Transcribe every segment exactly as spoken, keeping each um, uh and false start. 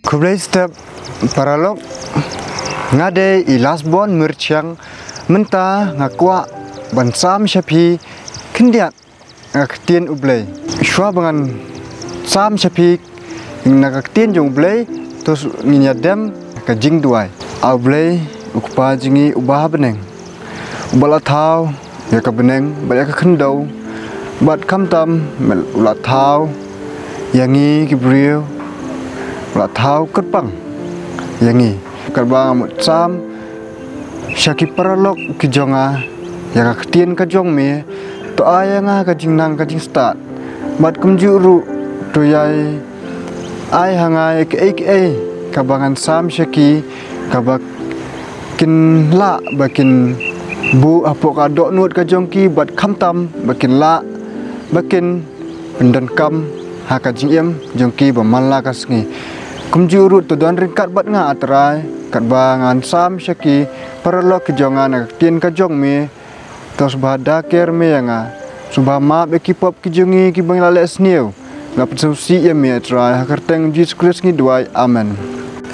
Khublei step paralok, nga dei i Lasbon Myrchiang, mynta nga kwah ban sam sha phi khyndiat na ka ktien U Blei. Shuwa ba ngan sam sha phi na ka ktien jong U Blei, to ngin ïa dem ka jingduwai. A U Blei, U Kpa jong ngi uba ha bneng, uba la thaw ïa ka bneng bad ïa ka khyndew, bad khamtam u la thaw ïa ngi ki briew, u la thaw kyrpang ïa ngi. Katba nga mut sam sha ki paralok ki jong nga ïa ka ktien ka jong me, to ai ïa nga ka jingnang ka jingstad, bad kumjuh ruh to ïai ai ha nga ïa kaei kaei kaba ngan sam sha ki, kaba kin lah ba kin buh hapoh ka dohnud ka jong ki, bad khamtam ba kin lah ba kin pyndonkam ha ka jingim jong ki ba man la ka sngi. Kumjuh ruh to don ryngkat bad nga, A Trai, katba ngan sam sha ki paralok ki jong nga na ka ktien ka jong me. To sngewbha da ker me ïa nga, sngewbha map ïa ki pop ki jong ngi kiba ngi la leh sniew. Nga pynsngewsih ïa me, A Trai, ha ka kyrteng Jisu Khrist ngi duwai. Amen.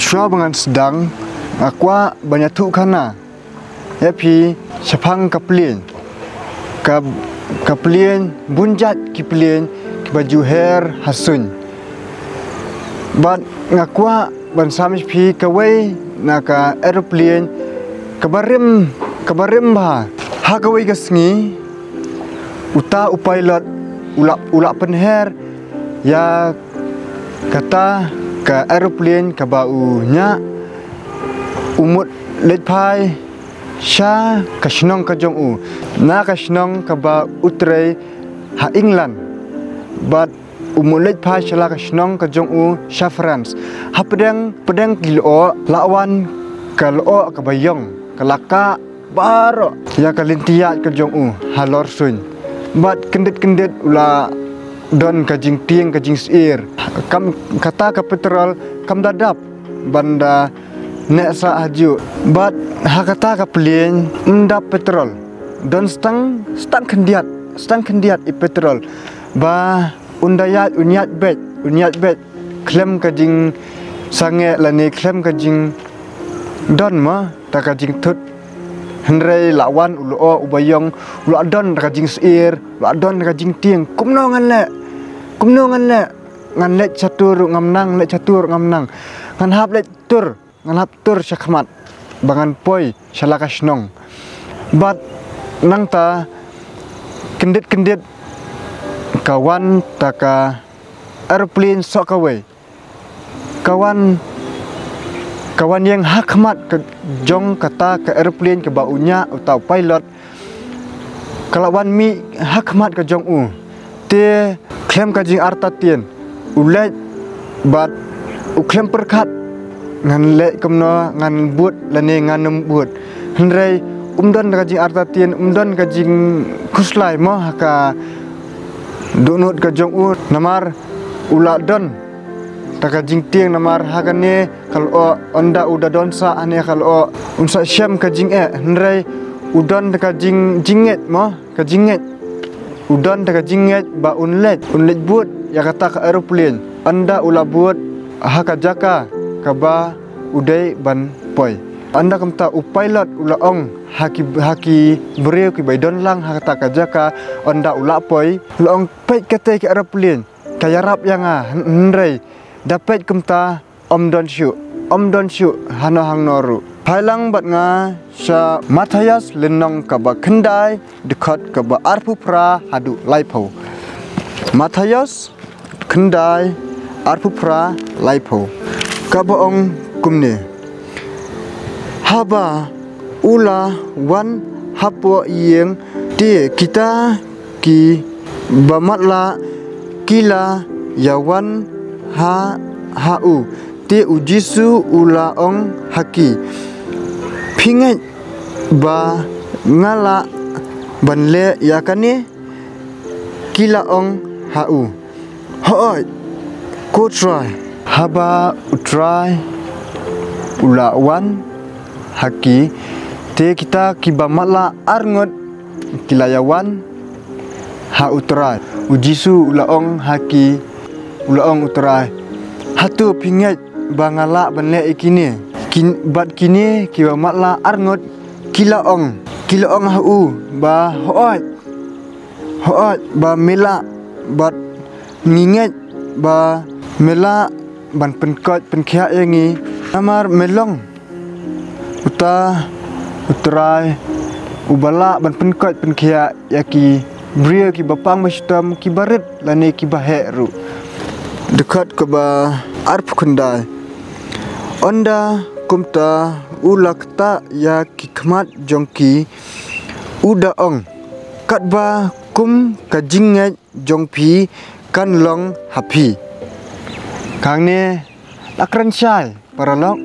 Shuwa ba ngan sdang, nga kwah ban ïathuhkhana ïa phi shaphang ka plane. Ka, ka plane, bun jait ki plane kiba ju her ha suiñ. Bad nga kwah ban sam ïa phi kawei na ka aeroplane kaba rim, kaba rim bha. Ha kawei ka sngi, uta u pilot u la, u la pynher ïa kata ka aeroplane kaba u ñiah, u mut leit phai sha ka shnong ka jong u, na ka shnong kaba u trei ha England. Bad u mut leit phai sha la ka shnong ka jong u sha France. Ha pdeng, pdeng ki lyoh, la wan ka lyoh kaba ïong, ka la kah baroh ïa ka lynti ïaid ka jong u halor suiñ. Bad kyndit kyndit u la don ka jingtieng ka jingsyier. Kam, kata ka petrol kam da dap ban da neh sah hajuh. Bad ha kata ka plane ym dap petrol. Don stang, stang khyndiat, stang khyndiat i petrol. Ba un da ïaid, un ïaid beit, un ïaid beit khlem ka jingsangeh lane khlem ka jingdon mo ta ka jingthut. Hynrei la wan u lyoh uba ïong, u la don ka jingsyier, u la don ka jingtieng. Kumno ngan leh? Kumno ngan leh? Ngan leit shatur ruh ngam nang, leit shatur ruh ngam nang. Ngan hap leit tur, ngan hap tur shakhmat ba ngan poi sha la ka shnong. Bad nangta kyndit kyndit ka wan ta ka aeroplane soh kawei. Ka wan, ka wan ïeng ha khmat ka jong kata ka aeroplane kaba u ñiah uta u pilot. Ka la wan mih ha khmat ka jong u. Te khlem ka jingartatien u leit bad u khlem pyrkhat, ngan leh kumno, ngan bud lane ngan ym bud. Hynrei um don ka jingartatien, um don ka jingkhuslai mo ha ka dohnud ka jong u, namar u la don ta ka jingtieng, namar ha kane ka lyoh, ynda u da don sah hane ka lyoh, un sa shem ka jingeh, hynrei u don ta ka jing, jingngeit mo, ka jingngeit. U don ta ka jingngeit ba un leit, un leit bud ïa kata ka aeroplane. Ynda u la bud ha ka jaka kaba u dei ban poi, ynda kumta u pilot u la ong ha ki, ha ki briew kiba don lang ha kata ka jaka, ynda u la poi, u la ong, peit katei ka aeroplane, ka ïarap ïa nga, hynrei da peit kumta ym don shuh, ym don shuh hano hangno ruh. Phai lang bad nga sha Mathaios lynnong kaba khyndai, dkhot kaba arphew phra haduh laiphew. Mathaios khyndai, arphew phra, laiphew. Kaba ong kumne: Haba u la wan hapoh ïing, te kita kiba matlah ki la ïawan ha, ha u. Te U Jisu u la ong ha ki: Phi ngeit ba nga lah ban leh ïa kane? Ki la ong ha u: Hooid, ko Trai. Haba U Trai u la wan ha ki, te kita kiba matlah arngut ki la ïawan ha U Trai. U Jisu u la ong ha ki, u la ong: U Trai, hato phi ngeit ba nga lah ban leh ïa kine. Kin, bad kine kiba matlah arngut ki la ong, ki la ong ha u ba, hooid, hooid, ba me lah, bad ngi ngeit ba me lah ban pynkoit pynkhiah ïa ngi, namar me long uta u Trai uba lah ban pynkoit pynkhiah ïa ki briew kiba pang ba shitom, kiba rit lane kiba heh ruh. Dkhot kaba arphew khyndai. Ynda kumta u la ktah ïa ki khmat jong ki, u da ong, katba kum ka jingngeit jong phi kan long ha phi. Hangne la kren shai, paralok,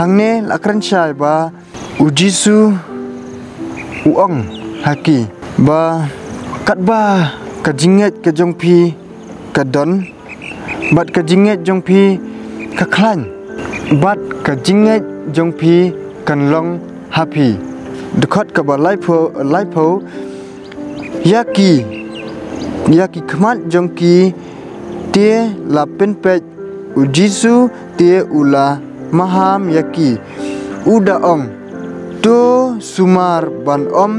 hangne la kren shai ba u Jisu u ong ha ki ba katba ka jingngeit ka jong phi ka don, bad ka jingngeit jong phi ka khlaiñ, bad ka jingngeit jong phi kan long ha phi. Dkhot kaba laiphew, laiphew. Ïa ki, ïa ki khmat jong ki te la pynpeit u Jisu, te u la maham ïa ki, u da ong, to sumar ban ym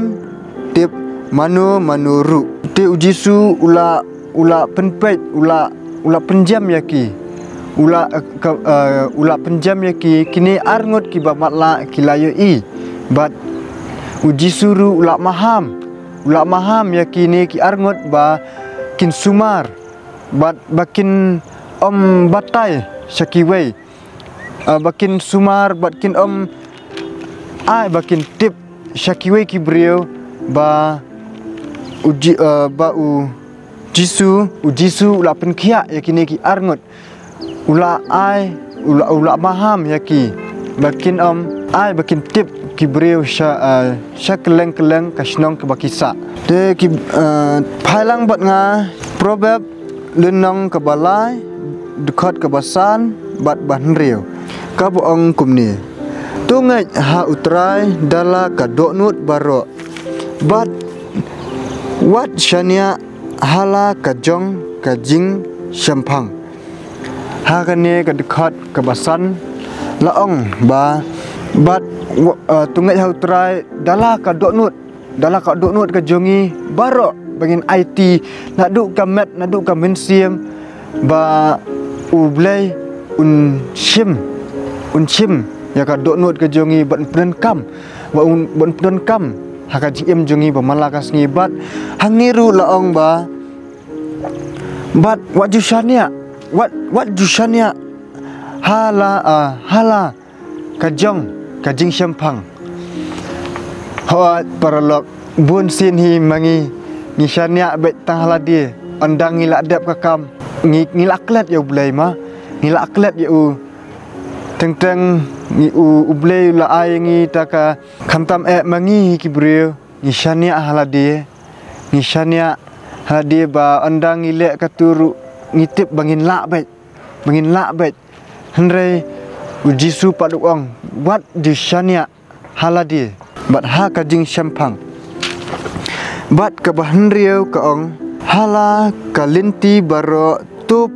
tip mano mano ruh. Te u Jisu u la, u la pynpeit, u la, u la pynjem ïa ki, u la, eh, ka, eh, u la pynjem ïa ki, kine arngut kiba matlah ki la ïohi. Bad u Jisu ruh u la maham, u la maham ïa kine ki arngut ba kin sumar, bad ba kin ym batai sha kiwei, eh, ba kin sumar, bad kin ym ai ba kin tip sha kiwei ki briew ba u Ji-, eh, ba u Jisu, u Jisu u la pynkhiah ïa kine ki arngut. U la ai, u la, u la maham ïa ki ba kin ym ai ba kin tip ki briew sha, eh, sha kylleng kylleng ka shnong kaba ki sah. Te ki, eh, phai lang bad nga Proverb lynnong kaba lai, dkhot kaba san bad ba hynriew, kaba ong kumne: To ngeit ha u Trai da la ka dohnud baroh, bad wat shaniah ha la ka jong ka jingshemphang. Ha kane ka dkhot kaba san la ong ba, bad wa-, eh, to ngeit ha u Trai da la ka dohnud, da la ka dohnud ka jong ngi baroh, ba ngin aiti naduh ka met, naduh ka mynsiem, ba U Blei un shim, un shim ïa ka dohnud ka jong ngi, bad un pyndonkam, ba un, bad un pyndonkam ha ka jingim jong ngi ba man la ka sngi. Bad hangne ruh la ong ba, bad wat ju shaniah, wat, wat ju shaniah ha la, ah, ha la ka jong ka jingshemphang. Hooid paralok, bun sien hi ma ngi, ngi shaniah beit tang ha lade, ynda ngi la dep ka kam, ngi, ngi la klet ïa U Blei ma, ngi la klet ïa u. Teng teng ngi, u, U Blei u la ai ïa ngi ta ka, khamtam eh ma ngi hi ki briew, ngi shaniah ha lade, ngi shaniah ha lade ba ynda ngi leh katto ruh ngi tip ba ngin lah beit, ba ngin lah beit. Hynrei u Jisu pat u ong, wat ju shaniah ha lade bad ha ka jingshemphang. Bad kaba hynriew ka ong, ha la ka lynti baroh to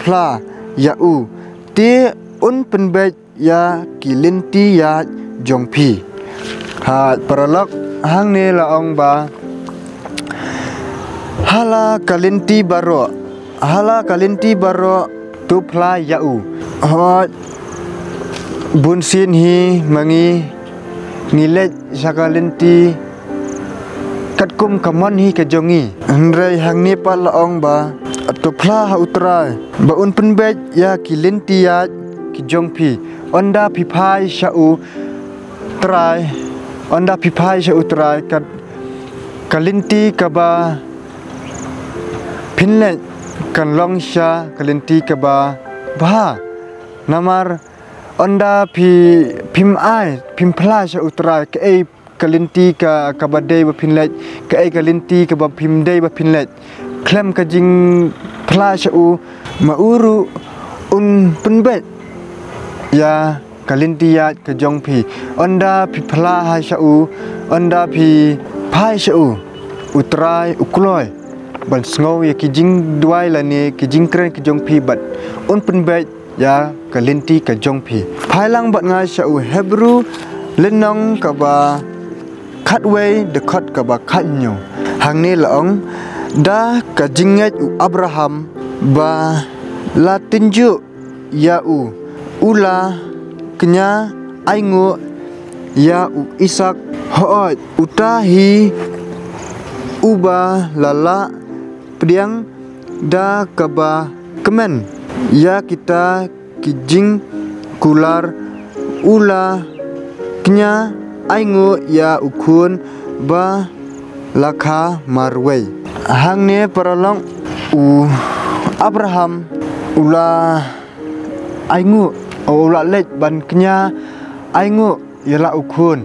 phla ïa u, te un pynbeit ïa ki lynti ïaid jong phi. Ha paralok, hangne la ong ba, ha la ka lynti baroh, ha la ka lynti baroh to phla ïa u. Hooid, bun sien hi ma ngi, ngi leit sha ka lynti katkum ka mon hi ka jong ngi. Hynrei hangne pat la ong ba, to phla ha u Trai ba un pynbeit ïa ki lynti ïaid ki jong phi. Ynda phi phai sha u Trai, ynda phi phai sha u Trai, ka, ka lynti kaba phin leit kan long sha ka lynti kaba bha. Namar ynda phi, phim ai, phim phla sha u Trai kaei ka lynti ka, kaba dei ba phin leit, kaei ka lynti kaba phim dei ba phin leit, khlem ka jingphla sha u, ma u ruh un pynbeit ïa ka lynti ïaid ka jong phi. Ynda phi phla ha sha u, ynda phi phai sha u, u Trai u kloi ban sngew ïa ki jingduwai lane ki jingkren ki jong phi, bad un pynbeit ïa ka lynti ka jong phi. Phai lang bad nga sha u Hebru lynnong kaba khatwei dkhot kaba khathynñiew. Hangne la ong, da ka jingngeit u Abraham ba la tynjuh ïa u, u la kñia ainguh ïa u Isaak, hooid, uta hi uba la lah pdiang da kaba kmen ïa kita ki jingkular, u la kñia ainguh ïa u khun ba la kha marwei. Hangne paralok, u Abraham u la ainguh, u la leit ban kñia ainguh ïa la u khun.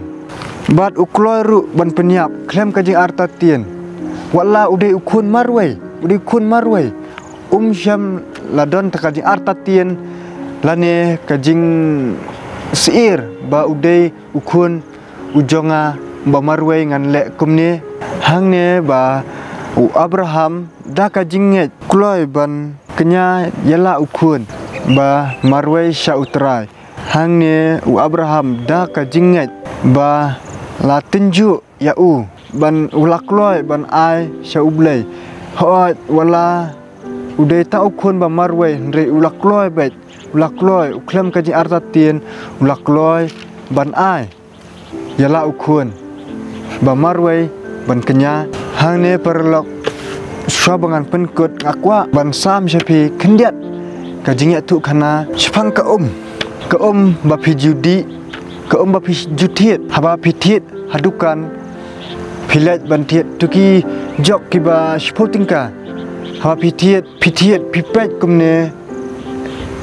Bad u kloi ruh ban pynïap khlem ka jingartatien. Wat la u dei u khun marwei, u dei u khun marwei, um shym la don ta ka jingartatien lane ka jingsyier ba u dei u khun u jong nga ba marwei, ngan leh kumne. Hangne ba u Abraham da ka jingngeit kloi ban kñia ïa la u khun ba marwei sha u Trai. Hangne u Abraham da ka jingngeit ba la tynjuh ïa u, ban u la kloi ban ai sha u Blei. Hooid, wat la u dei ta u khun ba marwei, hynrei u la kloi beit, u la kloi, u khlem ka jingartatien, u la kloi ban ai ïa la u khun ba marwei ban kñia. Hangne paralok, shuwa ba ngan pynkut, nga kwah ban sam sha phi khyndiat ka jingïathuhkhana shaphang ka um, ka um ba phi ju dih, ka um ba phi ju thied. Haba phi thied ha dukan, phi leit ban thied, to ki jok kiba shiphew tyngka. Haba phi thied, phi thied, phi peit kumne,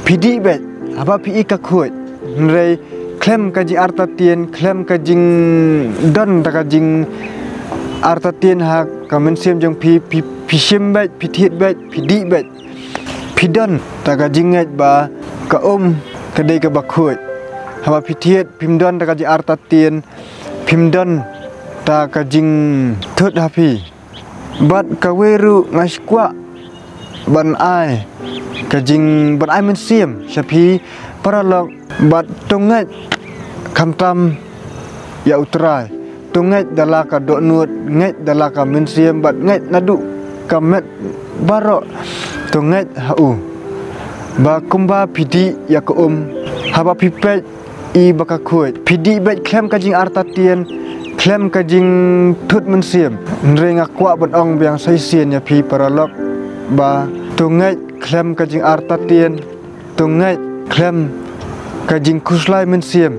phi dih beit haba phi i ka khuid. Hynrei khlem ka jingartatien, khlem ka jingdon ta ka jingartatien ha ka mynsiem jong phi, phi, phi shim beit, phi thied beit, phi dih beit, phi don ta ka jingngeit ba ka um ka dei kaba khuid. Haba phi thied, phim don ta ka jingartatien, phim don ta ka jingthut ha phi. Bad kawei ruh nga sngewkwah ban ai ka jing, ban ai mynsiem sha phi paralok, bad to ngeit khamtam ïa u Trai. To ngeit da la ka dohnud, ngeit da la ka mynsiem, bad ngeit naduh ka met baroh. To ngeit ha u. Ba kumba phi dih ïa ka um, haba phi peit i ba ka khuid, phi dih beit khlem ka jingartatien, khlem ka jingthut mynsiem. Hynrei nga kwah ban ong biang sa shisien ïa phi paralok, ba to ngeit khlem ka jingartatien, to ngeit khlem ka jingkhuslai mynsiem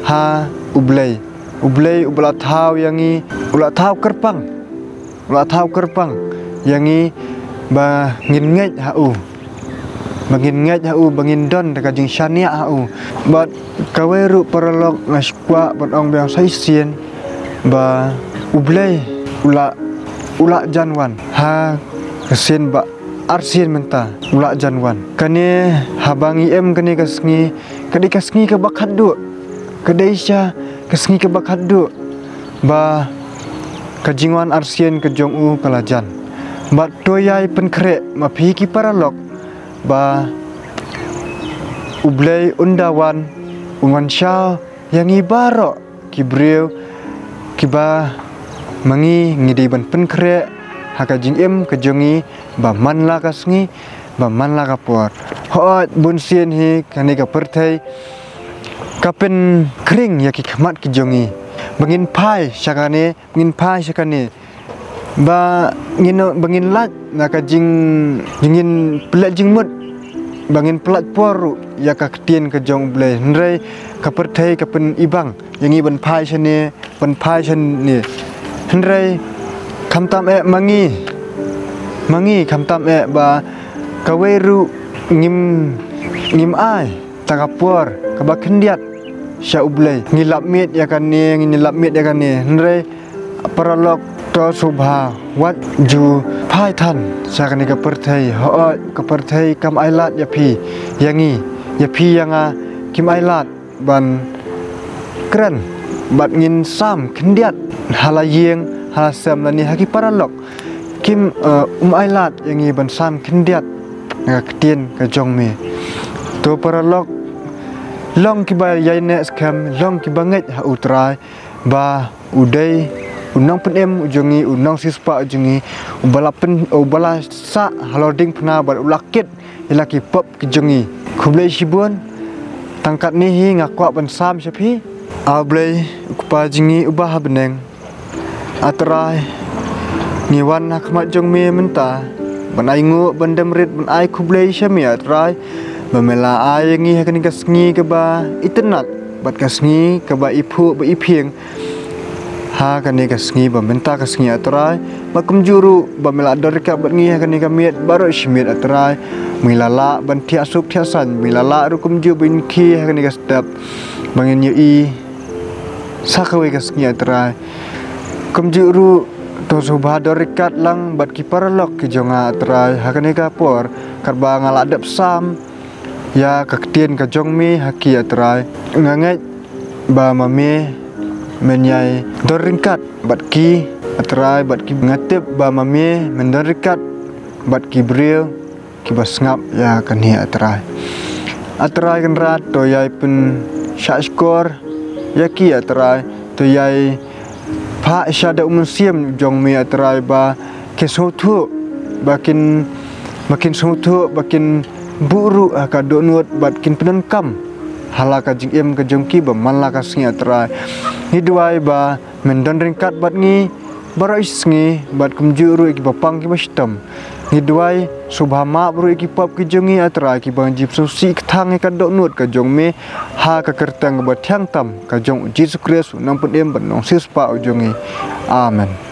ha u Blei. U Blei uba la thaw ïa ngi, u la thaw kyrpang, u la thaw kyrpang ïa ngi ba ngin ngeit ha u, ba ngin ngeit ha u, ba ngin don da ka jingshaniah ha u. Bad kawei ruh paralok, nga sngewkwah ban ong biang sa shisien ba u Blei u la, u la jan wan ha ka sien ba arsien mynta, u la jan wan. Kane haba ngi im kane ka sngi, ka dei ka sngi kaba khatduh, ka dei sha ka sngi kaba khatduh ba ka jingwan arsien ka jong u ka la jan. Bad to ïai pynkhreh ma phi ki paralok ba u Blei un da wan, un wan shaw ïa ngi baroh ki briew kiba ma ngi ngi dei ban pynkhreh ha ka jingim ka jong ngi ba man la ka sngi, ba man la ka por. Hooid, bun sien hi kane ka pyrthei ka pynkhring ïa ki khmat ki jong ngi ba ngin phai sha kane, ba ngin phai sha kane, ba ngin, ba ngin lait na ka jing, ngin pynlait jingmut, ba ngin pynlait por ruh ïa ka ktien ka jong u Blei. Hynrei ka pyrthei ka pynibang ïa ngi ban phai shane, ban phai shane. Hynrei khamtam eh ma ngi, ma ngi khamtam eh ba kawei ruh ngim, ngim ai ta ka por kaba khyndiat sha u Blei. Ngi lap miet ïa kane, ngi lap miet ïa kane. Hynrei paralok, to sngewbha wat ju phai than sha kane ka pyrthei. Hooid, ka pyrthei kam ailad ïa phi ïa ngi, ïa phi ïa nga, kim ailad ban kren bad ngin sam khyndiat ha la ïing, ha la sem lane ha ki paralok. Kim, eh, um ailad ïa ngi ban sam khyndiat na ka ktien ka jong me. To paralok, long kiba ïaineh skhem, long kiba ngeit ha U Trai, ba u dei u nongpynim u jong ngi, u nongsiewspah u jong ngi, uba la pyn, uba la sah halor diengphna bad u la kit ïa la ki pop ki jong ngi. Khublei shibun. Tang katne hi nga kwah ban sam sha phi. A Blei, u Kpa jong ngi uba ha bneng, A Trai, ngi wan ha khmat jong me mynta ban ai nguh, ban dem rit, ban ai khublei sha me, A Trai, ba me la ai ïa ngi ha kane ka sngi kaba itynnad bad ka sngi kaba iphuh ba iphieng. Ha kane ka sngi ba mynta ka sngi, A Trai, ba kumjuh ruh ba me la don ryngkat bad ngi ha kane ka miet baroh shi miet, A Trai. Me la lah ban thiah suk thiah saiñ, me la lah ruh kumjuh ban khie ha kane ka step ba ngin ïohi sa kawei ka sngi, A Trai. Kumjuh ruh to sngewbha don ryngkat lang bad ki paralok ki jong nga, A Trai, ha kane ka por, katba nga la dep sam ïa ka ktien ka jong me ha ki, A Trai. Nga ngeit ba ma me men ïai don ryngkat bad ki, A Trai, bad ki, nga tip ba ma me men don ryngkat bad ki briew kiba sngap ïa kane, A Trai. A Trai Kynrad, to ïai pynshahshkor ïa ki, A Trai, to ïai phah sha da u Mynsiem jong me, A Trai, ba kin sngewthuh, ba kin, ba kin sngewthuh, ba kin buh ruh ha ka dohnud bad kin pyndonkam ha la ka jingim ka jong ki ba man la ka sngi, A Trai. Ngi duwai ba men don ryngkat bad ngi baroh shi sngi bad kumjuh ruh ïa kiba pang kiba shitom. Ngi duwai sngewbha map ruh ïa ki pop ki jong ngi, A Trai, kiba ngi ju pynsngewsih kthang ïa ka dohnud ka jong me, ha ka kyrteng kaba thiang tam ka jong U Jisu Khrist, u nongpynim bad nongsiewspah u jong ngi. Amen.